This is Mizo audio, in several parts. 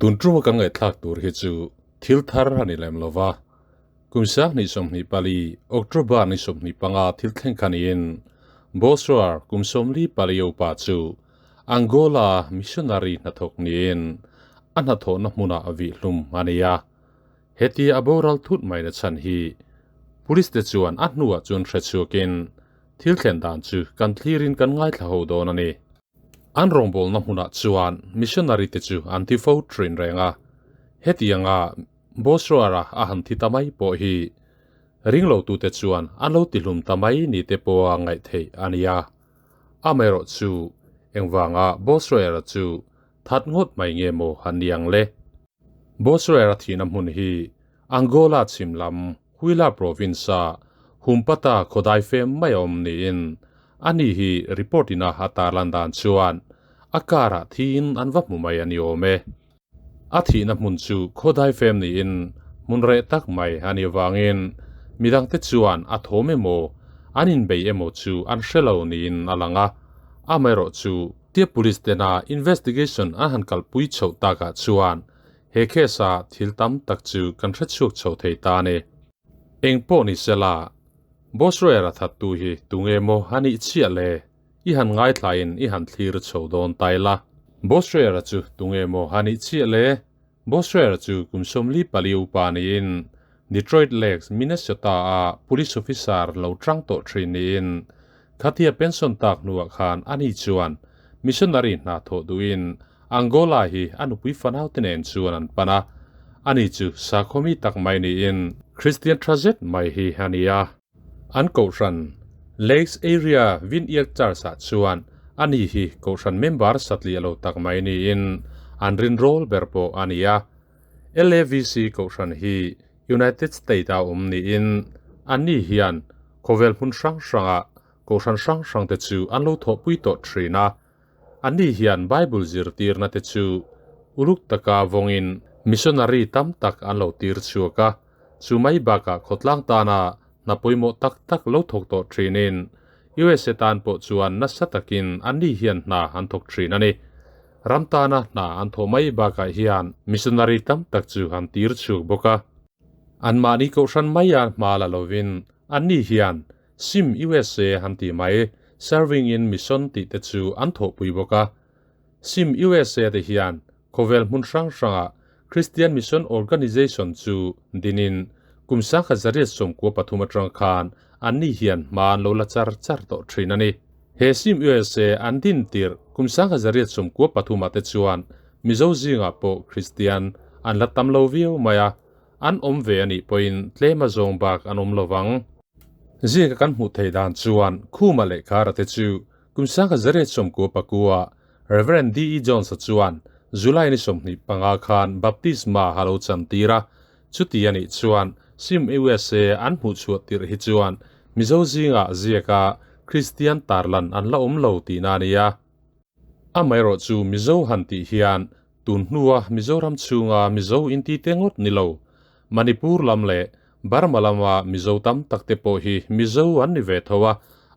Tun tuma kan ngaihthlak tur hi chu thil thar a ni lem lova, kum 2024 October ni 25 thil thleng kha niin Bosroar kum 44 upa chu Angola missionary hnathawk niin a hnathawhna hmunah vih hlum a ni a. Heti a boral thut mai na chhan hi police te chuan a hnuah chuan hre chhuakin thil thlen dan chu kan thlirin kan ngaithla ho dawn a ni. An rawngbawlna hmunah chuan missionary te chu an ti fo thin reng a, hetianga Bosroara a han thi ta mai pawh hi ringlotute chuan an lo tihlum ta mai ni te pawha ngaih theih a ni a. Amaherawh chu engvanga Bosroara chu that ngawt mai nge maw han ni ang le? Bosroara thihna hmun hi Angola chhim lam Huila province-a Humpata khawdai fem mai a awm niin ani hi report ina a tarlan dan chuan a car-ah thiin an va hmu mai a ni awm e. A thihna hmun chu khawdai fem niin hmun reh tak mai a nih avangin midangte chuan a thawm emaw an inbei emaw chu an hre lo niin a lang a, amaherawh chu tia police tena investigation an han kalpui chhoh takah chuan he case-a thil tam tak chu kan hre chhuak chho thei ta a ni. Eng pawh ni sela, Bosroer a thattu hi tunge maw a nih chiah le? I han ngaithlain i han thlir chho dawn ta ila. Bosroer-a chu tunge maw a nih chiah le? Bosroer-a chu kum 44 upa niin Detroit Lakes, Minnesota-a police officer lo tang tawh thin niin khatia pension tak hnuah khan ani chuan missionary hna thawh duhin Angola hi a nupui fanau te nen chuan an pan a, ani chu sakhawmi tak mai niin Christian tha zet mai hi a ni a. An kohhran Lakes Area Vineyard Church-ah chuan ani hi kohhran member satliah lo tak mai niin an rinrawl ber pawh a ni a. LAVC kohhran hi United State-a awm niin anni hian khawvel hmun hrang hrangah kohhran hrang hrangte chu an lo thawhpui tawh thin a. Anni hian Bible zirtirna te chu uluk taka vawngin missionary tam tak an lo tir chhuak a, chu mai bakah khawtlang tana hna pawimawh tak tak lo thawk tawh thinin USA tan pawh chuan nasa takin anni hian hna an thawk thin a ni. Ram tana hna an thawh mai bakah hian missionary tam tak chu an tir chhuak bawk a. Anmahni kohhran maia hma la lovin anni hian SIM USA han ti mai, Serving in Mission tih te chu an thawhpui bawk a. SIM USA te hian khawvel hmun hrang hrangah Christian Mission Organization chu dinin kum 1993 atang khan anni hian hma an lo la char char tawh thin a ni. He SIM USA an din tirh kum 1993 ah te chuan Mizo zingah pawh Christian an la tam lo viau mai a, an awm ve a nih pawhin tlem a zawng bak an awm lo vang. Zinga kan hmuh theih dan chuan Khuma leh Kara te chu kum 1999 Rev. D. E. Jones-a chuan July ni 25 khan baptisma a lo chantir a, chuti a nih chuan Sim USA an hmuh chhuah tirh hi chuan Mizo zingah ziaka Kristian tarlan an la awm lo tihna a ni a. Amaherawh chu Mizo han tih hian tun hnua Mizoram chhunga Mizo inti te ngawt ni lo, Manipur lam leh Burma lama Mizo tam tak te pawh hi Mizo an ni ve tho a,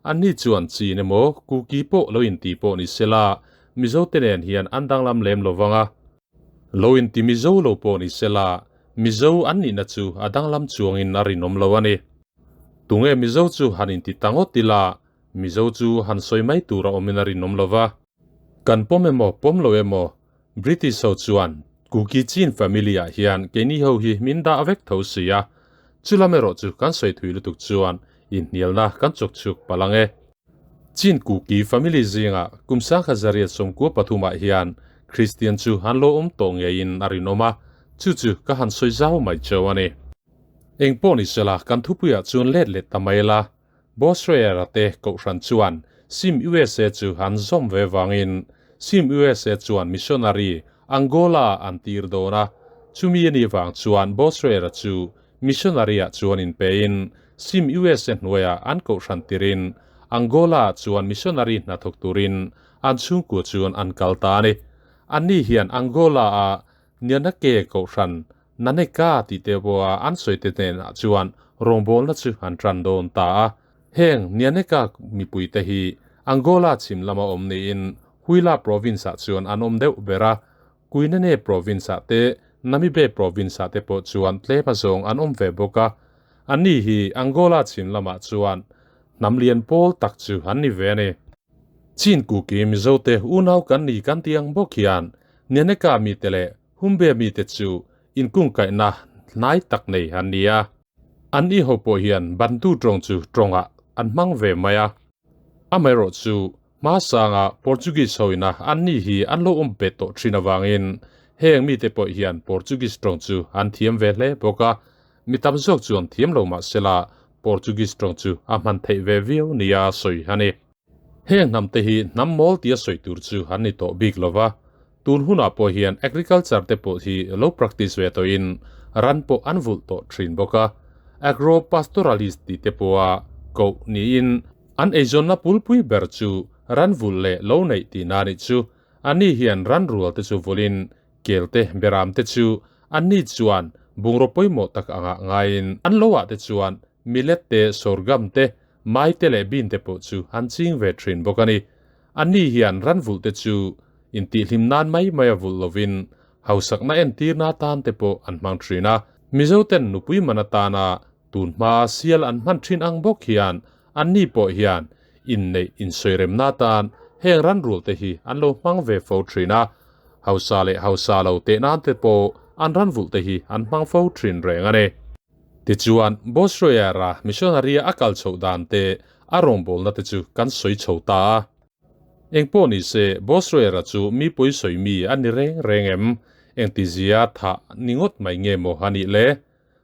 anni chuan Chin emaw Kuki pawh lo inti pawh ni sela Mizo te nen hian an danglam lem lo vang a. Lo inti Mizo lo pawh ni sela Mizo an nihna chu a danglam chuangin a rinawm lo a ni. Tunge Mizo chu han inti ta ngawt ila Mizo chu han sawi mai tur a awmin a rinawm lo va. Kan pawm emaw pawm lo emaw British ho chuan Kuki Chin family ah hian keini ho hi min dah vek tho si a, chulam erawh chu kan sawi thui lutuk chuan inhnialna kan chawk chhuk palh ang e. Chin Kuki family zingah kum 1993 ah hian Christian chu an lo awm tawh ngeiin a rinawm a, chu chu ka han sawi zau mai cheu a ni. Eng pawh ni sela kan thupuiah chuan let let ta mai la, Bosroer-a te kohhran chuan Sim USA chu an zawm ve vangin Sim USA chuan missionary Angola an tir dawn a, chumi a nih vang chuan Bosroer-a chu missionary-ah chuan inpein Sim USA hnuaiah an kohhran tirin Angola-ah chuan missionary hna thawk turin an chhungkua chuan an kal ta a ni. Anni hian Angola-a Nianake kohhran Naneka tih te pawha an sawi te hnenah chuan rawngbawlna chu an tan dawn ta a. Heng Nianeka mipuite hi Angola chhim lama awm niin Huila province-ah chuan an awm deuh ber a. Cunene province-ah te, Namibe province-ah te pawh chuan tlem azawng an awm ve bawk a. Anni hi Angola chhim lamah chuan hnam lian pawl tak chu an ni ve a ni. Chin Kuki Mizote unau kan ni kan tih ang bawk hian Nianeka mite leh Humbe mite chu inkungkaihna hnai tak nei an ni a. An iho pawh hian Bantu tawng chu tawngah an hmang ve mai a. Amaherawhchu, hmasanga Portuguese hoina an ni hi an lo awm bet tawh thin avangin heng mite pawh hian Portuguese tawng chu an thiam ve hle bawk a. Mi tam zawk chuan thiam lo mah sela Portuguese tawng chu a hman theih ve viau nia sawi a ni. Heng hnam te hi hnam mawl tia sawi tur chu an ni tawh bik lo va, tun hunah pawh hian agriculture te pawh hi lo practice ve tawhin ran pawh an vulh tawh thin bawk a, agro-pastoralist tih te pawha koh niin an eizawnna pulpui ber chu ran vulh leh lo neih tihna nih chu. Anni hian ran rual te chu vulhin kel te beram te chu anni chuan bungraw pawimawh tak angah ngaiin an lo ah te chuan millet te sorghum te Mai te leh bin te pawh chu an ching ve thin bawk a ni. Anni hian ran vulh te chu intihhlim nan mai mai a vulh lovin hausakna entirna atan te pawh an hmang thin a. Mizo ten nupui man atana tun hma sial an hman thin ang bawk hian anni pawh hian inneih insawiremna atan heng ran rul te hi an lo hmang ve fo thin a. Hausa leh hausa lo teh nan te pawh an ran vulh te hi an hmang fo thin reng a ni. Tichuan, Bosroyera missionary-a a kal chhoh dan te, a rawngbawlna te chu kan sawi chho ta a. Engpawh ni se, Bosroyera chu mi pawi sawi mi a ni reng reng em? Engtizia thah ni ngawt mai nge maw a nih le?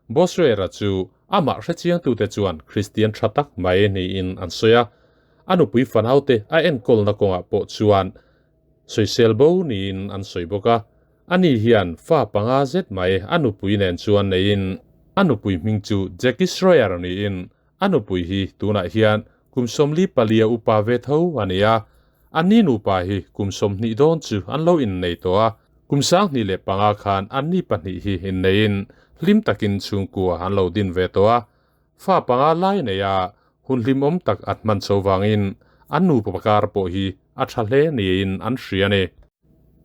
Bosroyera chu amah hrechiangtute chuan Kristian tha tak mai niin an sawi a. A nupui fanaute a enkawlna kawngah pawh chuan Sawisel bo niin an sawi bawk a, ani hian fa panga zet mai a nupui nen chuan neiin a nupui hming chu Jackie Schroyer niin a nupui hi tunah hian kum 44 upa ve tho a ni a, anni nupa hi kum 20 dawn chu an lo innei tawh a, kum 2005 khan anni pahnih hi inneiin hlim takin chhungkua an lo din ve tawh a, Fa panga lai nei a, hun hlimawm tak a hman chho vangin an nupa pakar pawh hi a tha hle niin an hria a ni.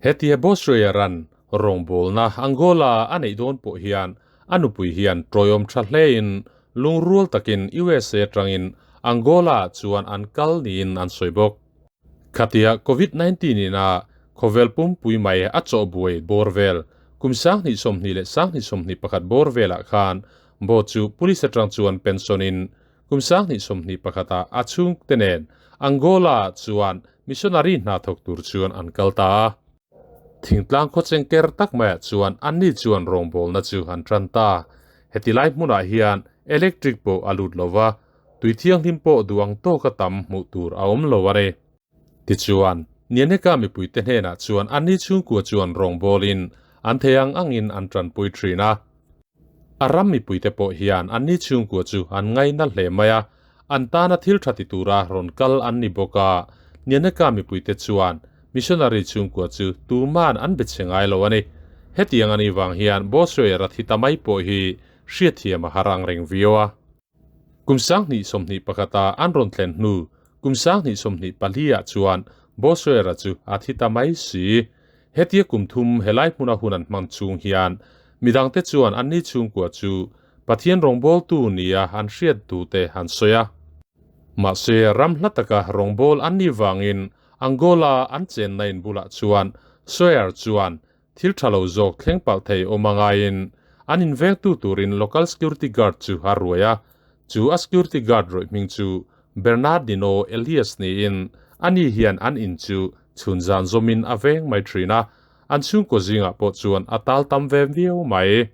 Hetia Bosroya ran rawngbawlna Angola a neih dawn pawh hian a nupui hian tawiawm tha hlein lungrual takin USA atangin Angola chuan an kal niin an sawi bawk. Khatia Covid 19 in a khawvel pumpui mai a chawhbuai bawr vel kum 2020 leh 2021 bawr velah khan Bo chu police atang chuan pension in kum 2021 ah a chhungte nen Angola ah chuan missionary hna thawk tur chuan an kal ta a. Thingtlang khawcheng ker tak maiah chuan anni chuan rawngbawlna chu an tan ta. Heti lai hmunah hian electric pawh a lut lo va, tui thianghlim pawh duh ang tawka tam hmuh tur a awm lo a ni. Tichuan, Nianeka mipuite hnenah chuan anni chhungkua chuan rawngbawlin an thei ang angin an tanpui thin a. A ram mipuite pawh hian anni chhungkua chu an ngaina hle mai a, an tana thil tha ti tura rawn kal an ni bawk a. Nianeka mipuite chuan missionary chhungkua chu tuman an be che ngai lo a ni. Hetiang a nih vang hian Bosroyera thi ta mai pawh hi hriatthiam a har ang reng viau a. Kum 2021 a an rawn thlen hnu kum 2024 ah chuan Bosroyera chu a thi ta mai si. Hetia kum thum helai hmuna hun an hmang chung hian midangte chuan anni chhungkua chu Pathian rawngbawltu nia an hriat duhte an sawi a. Mahse ram hla taka rawngbâwl an nih vangin Angola an chenna in bulah chuan Sawyer chuan thil tha lo zawk thleng palh thei awm a ngaiin an invengtu turin local security guard chu a ruai a, chu a security guard rawih hming chu Bernardino Elias niin ani hian an in chu chhun zan zawmin a veng mai thin a, an chhungkaw zingah pawh chuan a tal tam ve viau mai.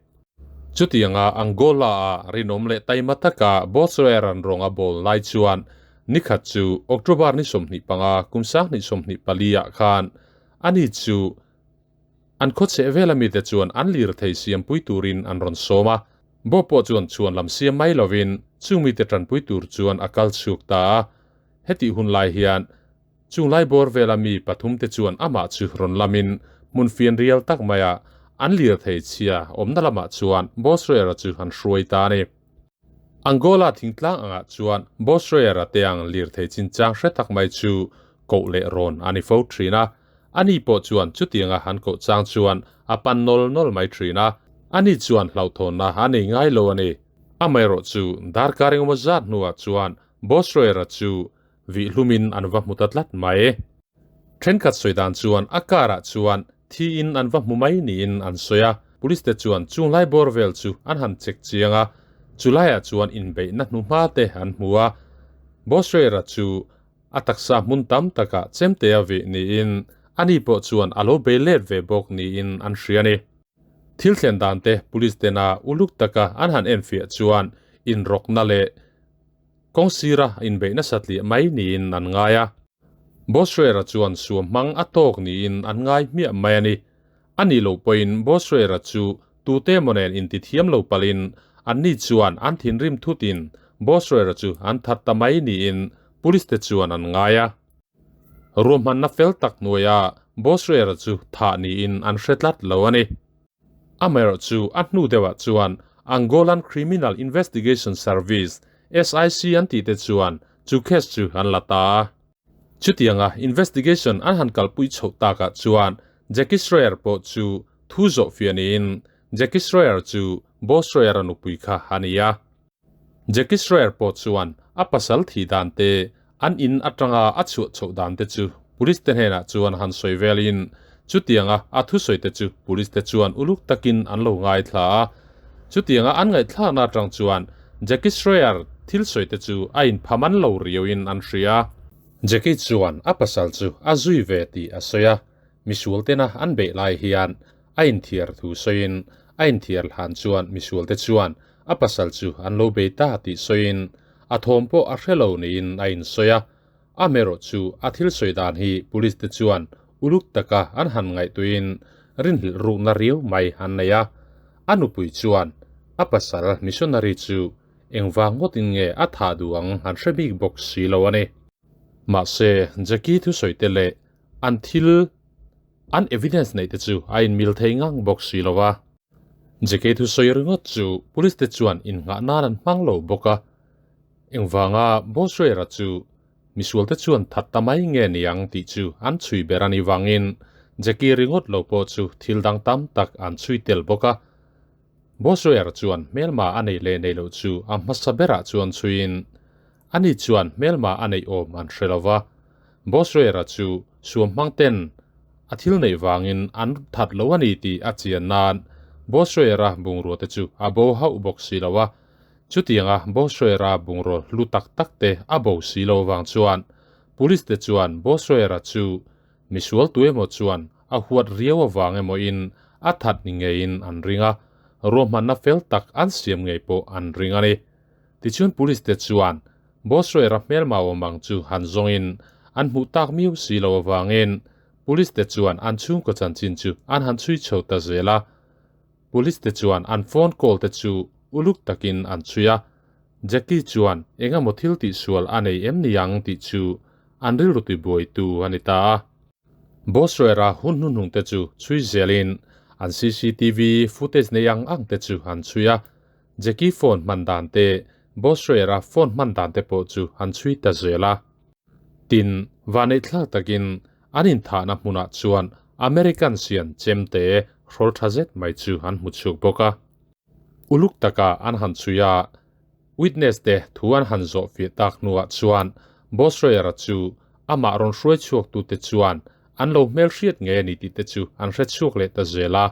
Chutianga Angola-a rinawm leh taima taka Bosroeran rawng a bawl lai chuan nikhat chu October ni 25 kum 2024 ah khan ani chu An khawchheh vela mite chuan an lirthei siampui turin an rawn sawm a, Bo pawh chuan chhuan lam siam mai lovin chung mite tanpui tur chuan a kal chhuk ta a. Hetih hun lai hian chung lai bawr vela mi pathumte chuan amah chu rawn lamin hmun fian rial tak maia an lirthei chhia awmna lamah chuan Bosroera chu an hruai ta a ni. Angola thingtlang angah chuan Bosroera te ang lirthei chinchang hre tak mai chu koh leh rawn a ni fo thin a. Ani pawh chuan chutianga han koh chang chuan a pan nawl nawl mai thin a, ani chuan hlauhthawnna a nei ngai lo a ni. Amaherawhchu darkar engemaw zat hnuah chuan Bosroera chu vih hlumin an va hmu ta tlat mai. Thenkhat sawi dan chuan a car ah chuan thi in an va hmu mai niin an sawi a, police te chuan chung lai bawr vel chu an han check chiang a, chulaiah chuan inbeihna hnuhma te an hmu a, Bosroera chu a taksa hmun tam takah chemtea vih niin ani pawh chuan a lo bei let ve bawk niin an hria a ni. Thil thlen dan te police tena uluk taka an han enfiah chuan inrawkna leh kawng sira inbeih nasat liah mai niin an ngai a. Bosrera chuan suam hmang a tawk niin an ngai hmiah mai a ni. A nih loh pawhin Bosrera chu tute emaw nen intithiam lo palhin anni chuan an thinrim thutin Bosrera chu an that ta mai niin police te chuan an ngai a. Ruahmanna fel tak hnuaia Bosrera chu thah niin an hre tlat lo a ni. Amaherawhchu a hnu deuhah chuan Angolan Criminal Investigation Service, SIC, an tihte chuan chu case chu an la ta a. Chutianga investigation an han kalpui chhoh takah chuan Jackie Schroer pawh chu thu zawh fiah niin Jackie Schroer chu Bo Schroer-a nupui kha a ni a. Jackie Schroer pawh chuan a pasal thih dan te, an in atanga a chhuah chhoh dan te chu police te hnenah chuan han sawi velin chutianga a thusawi te chu police te chuan uluk takin an lo ngaithla a. Chutianga an ngaihthlakna atang chuan Jackie Schroer thil sawi te chu a inphaman lo riauin an hria. Jackie chuan a pasal chu a zui ve tih a sawi a, misual tena an beih lai hian a inthiar thu sawiin a inthiar hlan chuan misual te chuan a pasal chu an lo bei ta tih sawiin a thawm pawh a hre lo niin a insawi a. Amaherawh chu a thil sawi dan hi police te chuan uluk taka an han ngaihtuihin rinhlelh rukna riau mai an nei a. A nupui chuan a pasal missionary chu engvang ngawtin nge a thah duh ang an hre bik bawk si lo a ni. Mahse, Jackie thusawi te leh an thil an evidence neih te chu a inmil thei ngang bawk si lo a. Jackie thusawi ringawt chu police te chuan innghah nan an hmang lo bawk a. Engvanga Bosrera chu misual te chuan that ta mai nge niang tih chu an chhui ber a ni vangin Jackie ringawt lo pawh chu thil dang tam tak an chhui tel bawk a. Bosrera chuan hmelma a nei leh nei loh chu a hmasa berah chuan chhuiin ani chuan hmelma a neih awm an hre lo va. Bosrera chu suam hmang ten a thil neih vangin an that lo a ni tih a chian nan Bosrera bungrua te chu a bo hauh bawk si lo a. Chutianga Bosroera bungraw hlu tak tak te a bo si lo vang chuan Police te chuan Bosroera chu misual tu emaw chuan a huat riau avang emaw in a that ni ngeiin an ring a, ruahmanna fel tak an siam ngei pawh an ring a ni. Tichuan Police te chuan Bosroera hmelma awm ang chu han zawngin an hmuh tak miau si lo avangin Police te chuan an chhungkaw chanchin chu an han chhui chho ta zel a. Police te chuan an phone call te chu uluk takin an chhui a, Jackie chuan engemaw thil tihsual a nei em ni ang tih chu an rilru tibuaitu a ni ta a. Bosroera hun hnuhnung te chu chhui zelin an cctv footage nei ang ang te chu an chhui a, Jackie phone hman dan te, Bosroera phone hman dan te pawh chu an chhui ta zel a. Tin, vaneihthlak takin an inthahna hmunah chuan American sian chemte hrawl tha zet mai chu an hmu chhuk bawk a. Uluk taka an han chhui a, witness te thu an han zawh fiah tak hnuah chuan Bosroyer-a chu amah rawn hruai chhuaktute chuan an lo hmelhriat ngei a ni tih te chu an hre chhuak leh ta zel a.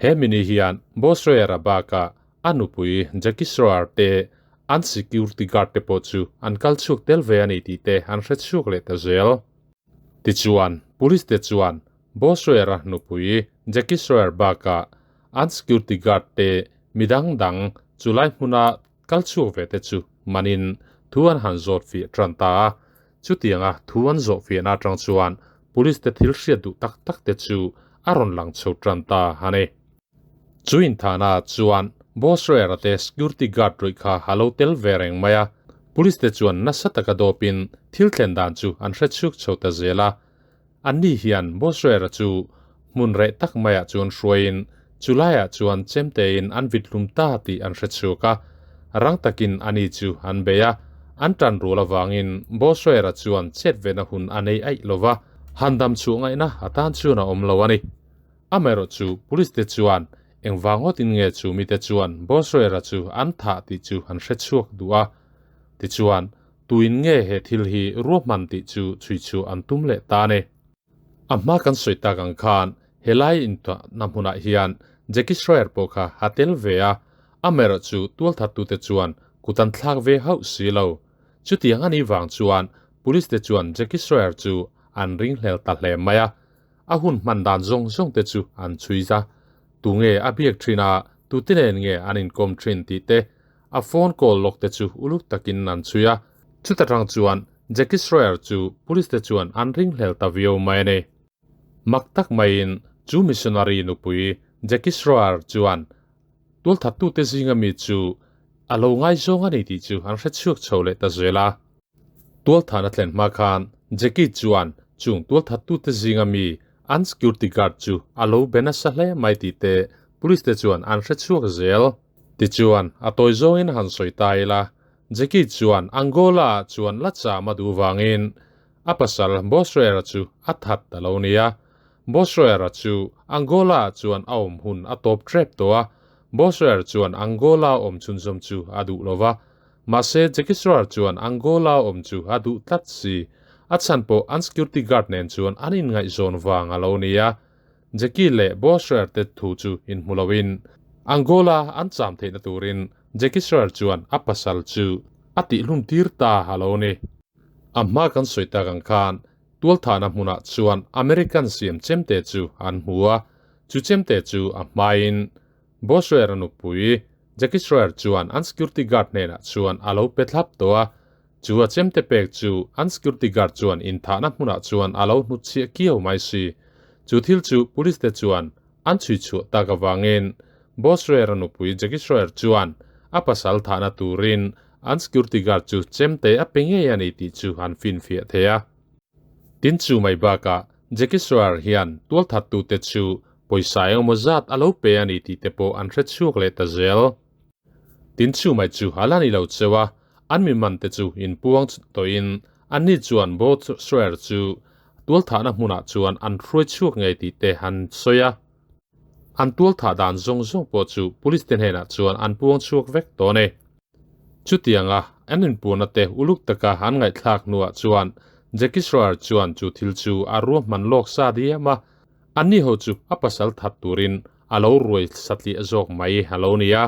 He mini hian Bosroyer-a bakah a nupui Jackie Schroer te an security guard te pawh chu an kal chhuak tel ve a ni tih te an hre chhuak leh ta zel. Tichuan, police te chuan Bo Schroer-a nupui Jackie Schroer bakah an security guard te midang dang chulai hmuna kal chhuak ve te chu manin thu an han zawt fiah tan ta a. Chutianga thu an zawh fiahna atang chuan police te thil hriat duh tak tak te chu a rawn lang chho tan ta a ni. Chu inthahna chuan Bosroer-a te security guard ruih kha a lo tel ve reng mai a, police te chuan nasa taka dawpin thil thlen dan chu an hre chhuk chho ta zel a. Anni hian Bosroer-a chu hmun reh tak maiah chuan hruaiin chulaiah chuan chemtein an vit hlum ta tih an hre chhuk a, rang takin ani chu an bei a, an tan rul avangin Bosroer-a chuan chet vena hun a nei aih lo va. Han dam chhuah ngaihna a tan chuan a awm lo a ni. Amaherawh chu police te chuan engvang ngawtin nge chu mite chuan Bosroera chu an thah tih chu an hre chhuak duh a. Tichuan, tuin nge he thil hi ruahman tih chu chhui chhuah an tum leh ta a ni. A hma kan sawi tak ang khan helai intuahna hmunah hian Jackie Schroer pawh kha a tel ve a, amaherawh chu tualthattute chuan kut an thlak ve hauh si lo. Chutiang a nih vang chuan Police te chuan Jackie Schroer chu an ringhlel ta hle mai a, a hun hman dan zawng zawng te chu an chhui za. Tunge a biak thin a, tute nen nge an inkawm thin tih te, a phone call lawk te chu uluk takin an chhui a. Chuta tang chuan Jackie Schroer chu police te chuan an ringhlel ta viau mai a ni. Mak tak maiin chu missionary nupui Jackie Schroer chuan tualthattute zinga mi chu a lo ngaizawng a ni tih chu an hrechhuak chho leh ta zel a. Tualthahna thlen hma khan Jackie chuan chung tualthattute zinga mi an security guard chu a lo be nasa hle mai tih te police te chuan an hrechhuak zel. Tichuan, a tawi zawngin han sawi ta ila, Jackie chuan Angola ah chuan la cham a duh vangin a pasal Bosroera chu a that ta lo nia. Bosroera chu Angola ah chuan a awm hun a tawp trep tawh a, Bosroer chuan Angola a awm chhunzawm chu a duh lo va. Mahse, Jackie Sroer chuan Angola a awm chu a duh tlat si. A chhan pawh an security guard nen chuan an inngaihzawn vang a lo nia. Jackie leh Bosroer te thu chu inhmu loin Angola an cham theihna turin Jackie Sroer chuan a pasal chu a tihlum tir ta a lo ni. A hma kan sawi tak ang khan tualthahna hmunah chuan American siam chemte chu an hmu a, chu chemte chu a hmain Bosroer-a nupui Jackie Sroer chuan an security guard hnenah chuan a lo pe thlap tawh a, chu a chemte pek chu an security guard chuan inthahna hmunah chuan a lo hnutchhiah kiau mai si. Chu thil chu police te chuan an chhui chhuah tak avangin Bosroer-a nupui Jackie Sroer chuan a pasal thahna turin an security guard chu chemte a pe ngei a ni tih chu an finfiah thei a. Tin chu mai bakah Jackie Sroer hian tualthattute chu pawisa engemaw zat a lo pe a ni tih te pawh an hre chhuak leh ta zel. Tin chu mai chu a la ni lo cheu a, an mi man te chu inpuang tawhin anni chuan Bo Sroer chu tualthahna hmunah chuan an hruai chhuak ngei tih te an sawi a. An tualthah dan zawng zawng pawh chu police te hnenah chuan an puang chhuak vek tawh a ni. Chutianga an inpuanna te uluk taka an ngaihthlak hnuah chuan Jackie Schroer chuan chu thil chu a ruahman lawk sa diam a, anni ho chu a pasal that turin a lo ruai satliah zawk mai a lo ni a.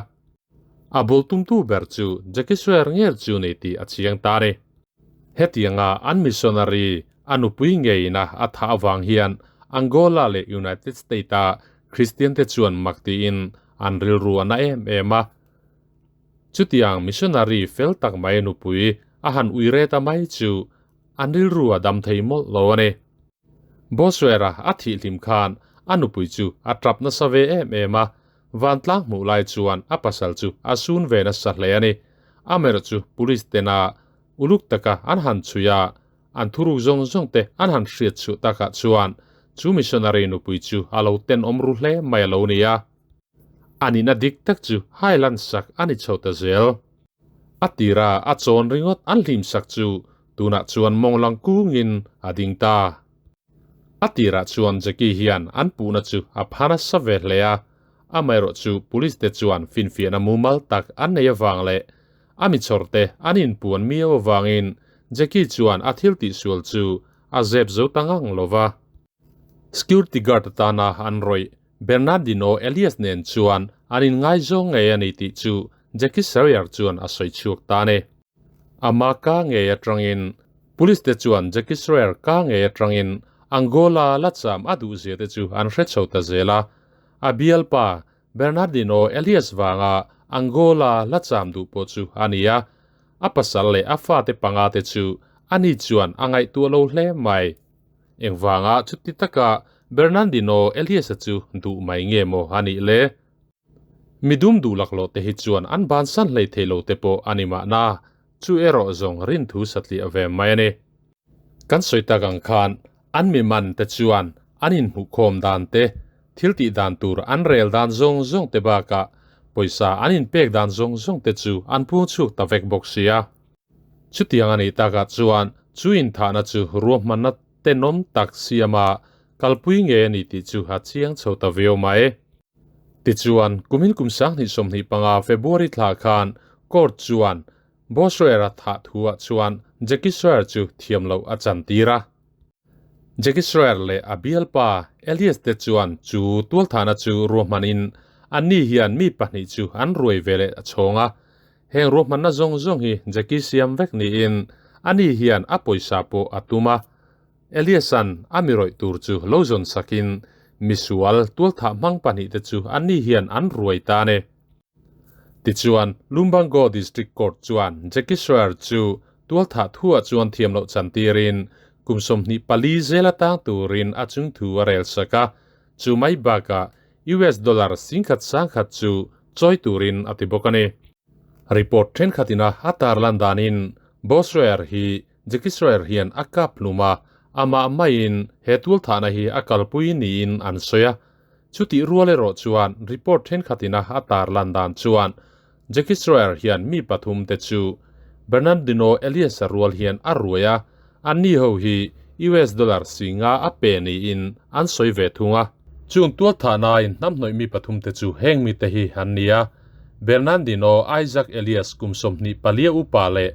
A bul tumtu ber chu Jackie Schroer ngel chu ni tih a chiang ta a ni. Hetianga an missionary a nupui ngeina a thah avang hian Angola leh United State-a Kristian te chuan mak tiin an rilru a na em em a. Chutiang missionary fel tak mai nupui a han ui re ta mai chu an rilru a dam thei mawlh lo a ni. Boswera a thih hlim khan a nupui chu a tap nasa ve em em a, vantlang hmuh lai chuan a pasal chu a sun ve nasa hle a ni. Amaherawh chu police tena uluk taka an han chhui a, an thuruk zawng zawng te an han hriat chhuah takah chuan chu missionary nupui chu a lo tenawm ru hle mai a lo ni a. A nihna dik tak chu Highland sak a ni chho ta zel. A tira a chawn ringawt an hlim sak chu tunah chuan mawnglang kungin a ding ta. A tirah chuan Jackie hian an puhna chu a pha nasa ve hle a, amaherawh chu police te chuan finfiahna mumal tak an nei avang leh a mi chhawrte an inpuan miau avangin Jackie chuan a thil tihsual chu a zep zo ta ngang lo va. Security guard atana an rawih Bernardino Elias nen chuan an inngaizawng ngei a ni tih chu Jackie Sawyer chuan a sawi chhuak ta a ni. Ama ka ngei atangin Police te chuan Jackie Sawyer ka ngei atangin Angola la cham a duh zia te chu an hre chho ta zel a. A bialpa Bernardino Elias vanga Angola la cham duh pawh chu a ni a. A pasal leh a fate panga te chu ani chuan a ngaihtuah lo hle mai. Engvanga chuti taka Bernardino Elias-a chu duh mai nge maw a nih le? Midum duh laklawh te hi chuan an bansan hlei thei lo te pawh a ni mahna, chu erawh zawng rinthu satliah ve mai a ni. Kan sawi tak ang khan an mi man te chuan an inhmuhkhawm dan te, thil tih dan tur an rel dan zawng zawng te bakah pawisa an inpek dan zawng zawng te chu an pung chhuak ta vek bawk sia. Chutiang a nih takah chuan chu inthahna chu ruahmanna. tenawm tak siama kalpui nge a ni tih chu a chiang chho ta viau mai. Tichuan, kumin kum 2025 February thla khan court chuan Bosroer-a thah thuah chuan Jackie Sroer chu thiam loh a chantir a. Jackie Sroer leh a bialpa Elias te chuan chu tualthahna chu ruahmanin anni hian mi pahnih chu an ruai ve leh a chhawng a. Heng ruahmanna zawng zawng hi Jackie siam vek niin ani hian a pawisa pawh a tum a. Elias-a'n a mi rawih tur chu lo zawn sakin misual tualthah hmang pahnih te chu anni hian an ruai ta a ni. Tichuan, Lumbango District Court chuan Jackie Sroyer chu tualthah thuah chuan thiam loh chantirin kum 24 zel atang turin a chungthu a rel sak a, chu mai bakah US dollar 10,000 sangkhat chu chawi turin a ti bawk a ni. Report thenkhatin a a tarlan danin Bosroyer hi Jackie Sroyer hian a kap hlum a, amah maiin he tualthahna hi a kalpui niin an sawi a. Chutih rual erawh chuan report thenkhatin a a tarlan dan chuan Jackie Sroyer hian mi pathum te chu Bernardino Elias-a rual hian a ruai a, anni ho hi US dollar 50 a pe niin an sawi ve thung a. Chung tualthahnain hnamhnawih mi pathum te chu heng mite hi an ni a, Bernardino Isaac Elias kum 24 upa leh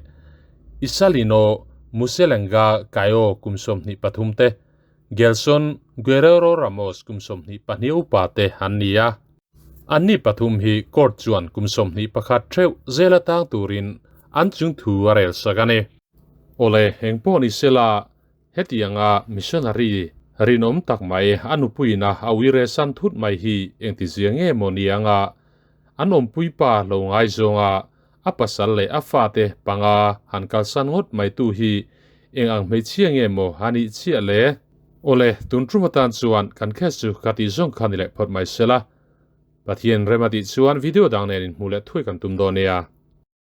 Isalino Muselenga Kayo kum 23 te, Gelson Guerrero Ramos kum 22 upa te an ni a. Anni pathum hi court chuan kum 21 theuh zel atang turin an chung thu a rel sak a ni. Awle, eng pawh ni sela, hetianga missionary rinawm tak mai a nupuina a uire san thut mai hi engtizia nge maw ni anga an awmpuipa lo ngai zawnga a pasal leh a fate panga han kalsan ngawt mai tu hi eng ang hmeichhia nge maw a nih chiah le? Awle, tun tum atan chuan kan case chu ka tih zawng kha ni leh phawt mai sela. Pathian rem a tih chuan video dang nen inhmuh leh thuai kan tum dawn nia.